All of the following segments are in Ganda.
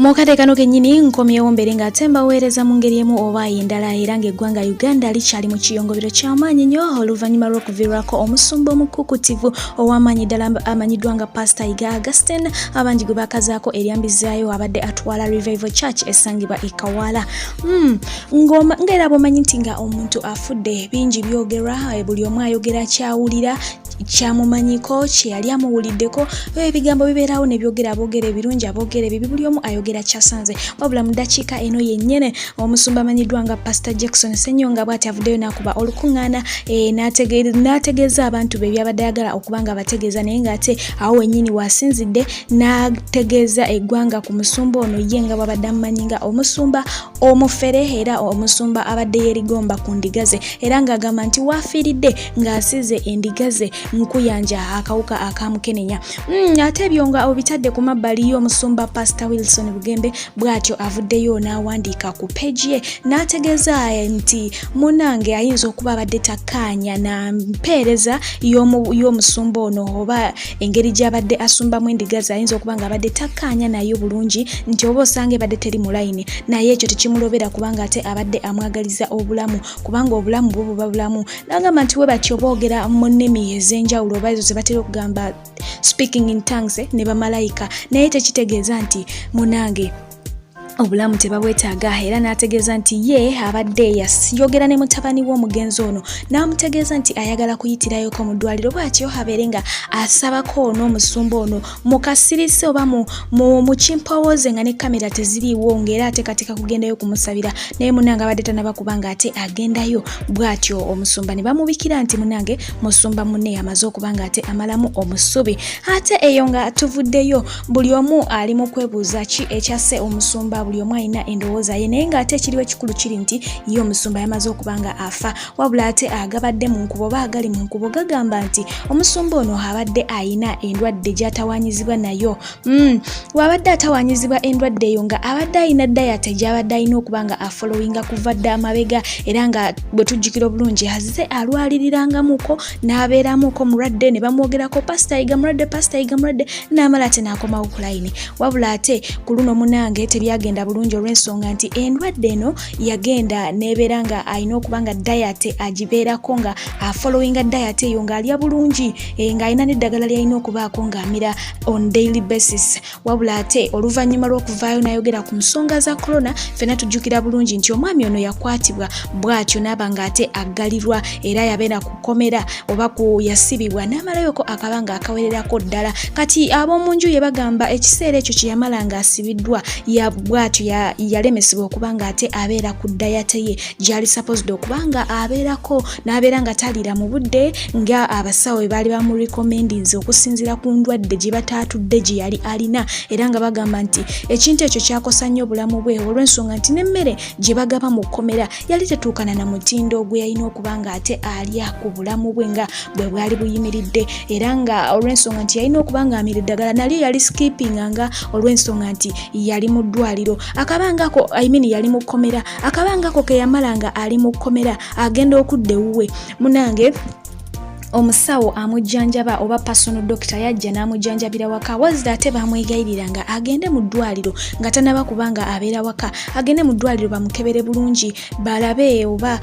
Mu kadde kano kennyini nkomyewo mbeere ng'ate mbaweereza mu ngeri emu oba endala, era ng'eggwanga Uganda likyali mu kiyongobero ky'amaanyi nnyo oluvannyuma lw'okuviirwako omusumba omukukutivu ow'amaanyi ddala amanyiddwa nga Pastor Yiga Augustine, abangi gwe bakazaako eryambizaayo, abadde atwala Revival Church esangibwa e Kawaala. Ng'era bw'omanyi nti nga omuntu afudde, bingi byogerwa, buli omu ayogera kyawulira, kyamumanyiko, kye yali amuwuliddeko. Ebigambo bibeerawo ne byogera, aboogera ebirungi, aboogera ebibi, buli omu ayogera kyasanze. Wabula mu ddakiika eno yennyini, omusumba amanyiddwa nga Pastor Jackson Ssenyonga bw'ati avuddeyo n'akuba olukuŋŋaana, n'ategeeza abantu be byabadde ayagala okuba nga abategeeza, naye ng'ate awo wennyini waasinzidde n'ategeeza eggwanga ku musumba ono ye nga bw'abadde amumanyi nga omusumba omufere era omusumba abadde yeerigomba ku ndiga ze, era ng'agamba nti waafiiridde ng'asize endiga ze nkuyanja akawuka akamukenenya. Ate ebyo nga obitadde ku mabbali, y'omusumba Pastor Wilson Bugembe bw'atyo avuddeyo n'awandiika ku page ye n'ategeeza nti munange ayinza okuba abadde takkaanya na mpeereza y'omusumba ono oba engeri gy'abadde asumbamu endiga ze, ayinza okuba nga abadde takkaanya nayo bulungi, nti oba osanga ebadde teri mu layini, naye ekyo tekimulobera kubanga ate abadde amwagaliza obulamu, kubanga obulamu bwo buba bulamu. N'agamba nti we batyo boogera mu nnimi ez'enjawulo oba ezo ze batera okugamba speaking in tongues, ne bamalayika, naye tekitegeeza nti munange obulamu tebabwetaaga. Era n'ategeeza nti ye abadde yayogera ne mutabani w'omugenzi ono n'amutegeeza nti ayagala kuyitirayoko mu ddwaliro, bw'atyo abeere nga asabako n'omusumba ono mu kasirise oba mu kimpowooze nga ne kamera teziriiwo, ng'era ateekateeka kugendayo kumusabira, naye munange abadde tanaba kubanga ate agendayo. Bw'atyo omusumba ne bamubikira nti munange musumba munne amaze okuba nga ate amalamu omusubi. Ate eyo nga tuvuddeyo, buli omu ali mu kwebuuza ki ekyasse omusumba. Buli omu alina endowooza ye, naye ng'ate ekiriwo ekikulu kiri nti ye omusumba yamaze okuba nga afa. Wabula ate agabadde mu nkubo oba agali mu nkubo gagamba nti omusumba ono abadde ayina endwadde gy'atawaanyizibwa nayo. Bw'abadde atawaanyizibwa endwadde eyo, nga abadde alina diet gy'abadde alina okuba nga afollowinga kuva dda amabega, era nga bwe tujjukira obulungi azze alwalirirangamuko n'abeeramuko mulwadde, ne bamwogerako Pasita Yiga mulwadde, Pasita Yiga mulwadde, n'amala ate n'akomawo ku layini. Wabula ate ku luno munange tebyagenda bulungi, olw'ensonga nti endwadde eno yagenda n'ebeera nga alina okuba nga diet agibeerako, nga afollowinga diet eyo, ng'alya bulungi, ng'alina n'eddagala lyalina okubaako ng'amira on daily basis. Wabula ate oluvannyuma lw'okuvaayo n'ayogera ku nsonga za corona, ffenna tujjukira bulungi nti omwami ono yakwatibwa, bw'atyo n'aba ng'ate aggalirwa, era yabeera ku kkomera oba ku yasibibwa n'amalayoko akabanga akawererako ddala. Kati ab'omu nju ye bagamba ekiseera ekyo kye yamala ng'asibiddwa, bw'atyo yalemesebwa okuba ng'ate abeera ku diet ye gy'ali supposed okuba nga abeerako, n'abeera nga taliira mu budde nga abasawo bwe baali bamurecommendinze okusinziira ku ndwadde gye bataatudde gye yali alina. Era nga bagamba nti ekintu ekyo kyakosa nnyo obulamu bwe, olw'ensonga nti n'emmere gye bagaba mu kkomera yali tetuukana na mutindo gwe yalina okuba nga ate alya ku bulamu bwe nga bwe bwali buyimiridde. Era nga olw'ensonga nti yalina okuba nga amira eddagala, nalyo yali skippinga, nga olw'ensonga nti yali mu ddwaliro akabangako, I mean, yali mu kkomera, akabangako ke yamala nga ali mu kkomera, agenda okudda ewuwe, munange omusawo amujjanjaba oba personal doctor yajja n'amujjanjabira waka. Wazira ate bamwegayirira nga agende mu ddwaliro nga tanaba kubanga abeera waka, agende mu ddwaliro bamukebere bulungi, balabe oba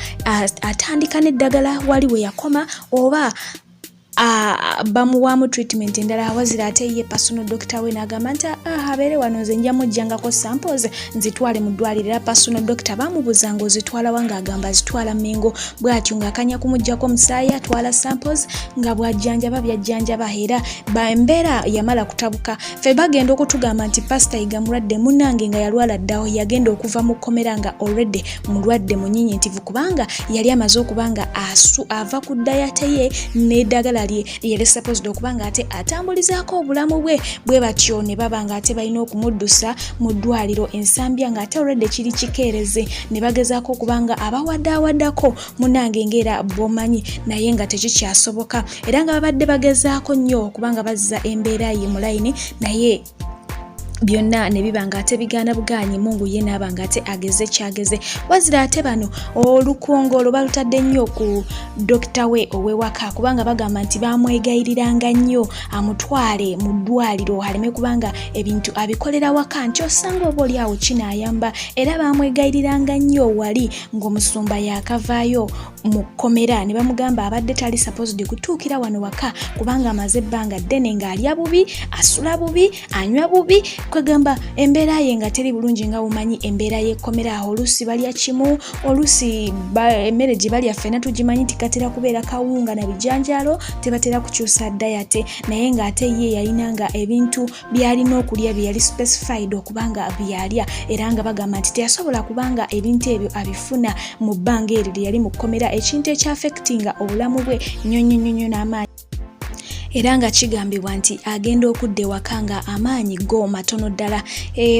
atandika n'eddagala wali we yakoma oba bamuwaamu treatment endala. Wazira ate ye personal doctor we n'agamba nti abeere wano, nze nja muggyangako samples nzitwale mu ddwaliro. Era personal doctor bamubuuza nga ozitwala wa, ng'agamba azitwala Mengo. Bw'atyo ng'akanya kumuggyako omusaayi, atwala samples, nga bw'ajjanjaba byajjanjaba. Era embeera yamala kutabuka, ffe bagenda okutugamba nti Pasita Yiga mulwadde. Munnange nga yalwala ddawo, yagenda okuva mu kkomera nga already mulwadde munyinyintivu, kubanga yali amaze okuba nga asu ava ku diet ye n'eddagala lye yali supposed okuba nga ate atambulizaako obulamu bwe. Bwe batyo ne baba nga ate balina okumuddusa mu ddwaliro Ensambya, ng'ate already kiri kikeereze, ne bagezaako okuba nga abawadaawaddako, munange ng'era bw'omanyi, naye nga tekikyasoboka. Era nga babadde bagezaako nnyo okuba nga bazza embeera ye mu layini, naye Byonna ne biba nga ate bigaana bugaanyi, Mungu ye n'aba nga ate ageze kyageze. Wazira ate bano olukongolo balutadde nnyo ku dokita we ow'ewaka, kubanga bagamba nti bamwegayiriranga nnyo amutwale mu ddwaliro aleme kubanga ebintu abikolera waka, nti osanga oba oli awo kinaayamba. Era bamwegayiriranga nnyo wali ng'omusumba yaakavaayo mu kkomera, ne bamugamba abadde tali supposed kutuukira wano waka kubanga amaze ebbanga ddene ng'alya bubi, asula bubi, anywa bubi, kwegamba embeera ye nga teri bulungi. Nga bumanyi embeera y'ekkomera awo, oluusi balya kimu, oluusi emmere gye balya ffena tugimanyi nti katera kubeera kawunga na bijanjaalo, tebatera kukyusa diet. Naye ng'ate ye yalinanga ebintu byalina okulya bye yali specified okubanga byalya, era nga bagamba nti teyasobola kubanga ebintu ebyo abifuna mu bbanga eryo lye yali mu kkomera, ekintu ekyaffectinga obulamu bwe nnyo nnyo nnyo nnyo n'amaanyi. Era nga kigambibwa nti agenda okudda ewaka nga amaanyi go matono ddala.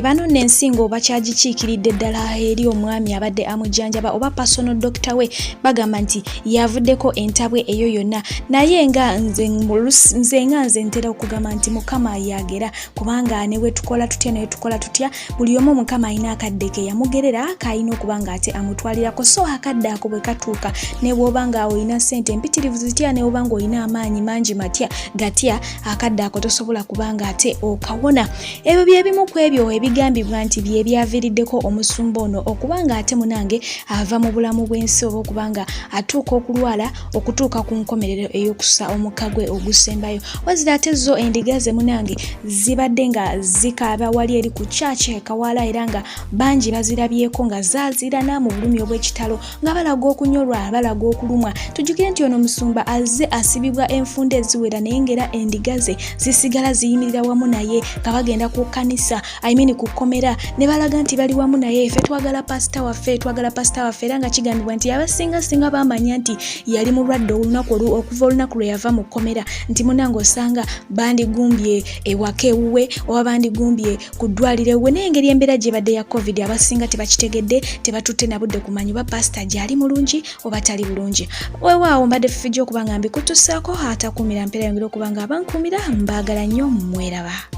Bano nno ensingo bakyagikiikiridde ddala eri omwami abadde amujjanjaba oba personal doctor we, bagamba nti yavuddeko entabwe eyo yonna. Naye nga nze nga nze ntera okugamba nti Mukama yagera, kubanga ne bwe tukola tutya, ne tukola tutya, buli omu Mukama alina akadde ke yamugerera k'alina okuba nga ate amutwalirako. So akadde ako bwe katuuka, ne bw'oba nga olina ssente empitirivu zitya, ne bw'oba nga olina amaanyi mangi matya gatya, akadde ako tosobola kuba nga ate okawona. Ebyo bye bimu ku ebyo ebigambibwa nti bye byaviiriddeko omusumba ono okuba nga ate munange ava mu bulamu bw'ensi, oba okuba nga atuuka okulwala okutuuka ku nkomerero ey'okussa omukka gwe ogusembayo. Wazira ate zo endiga ze munange zibadde nga zikaaba wali eri ku kyaki Ekawala, era nga bangi bazirabyeko nga zaazirana mu bulumi obw'ekitalo, nga balaga okunyolwa, balaga okulumwa. Tujjukire nti ono omusumba azze asibibwa enfunda eziwera, naye ng'era endiga ze zisigala ziyimirira wamu naye nga bagenda ku kkanisa, I mean ku kkomera, ne balaga nti bali wamu naye, "Ffe twagala pasita waffe, twagala pasita waffe." Era nga kigambibwa nti abasinga singa bamanya nti yali mulwadde olunaku okuva olunaku lwe yava mu kkomera, nti munange osanga bandigumbye ewaka ewuwe oba bandigumbye ku ddwaliro ewuwe. Naye engeri embeera gye badde ya COVID, abasinga tebakitegedde, tebatutte na budde kumanya oba pasita gyali mulungi oba tali bulungi. Weewaawo mbadde fifijja okuba nga mbikutusaako. Atakuumira mpeera yongera okuba nga abankuumira. Mbaagala nnyo, mweraba.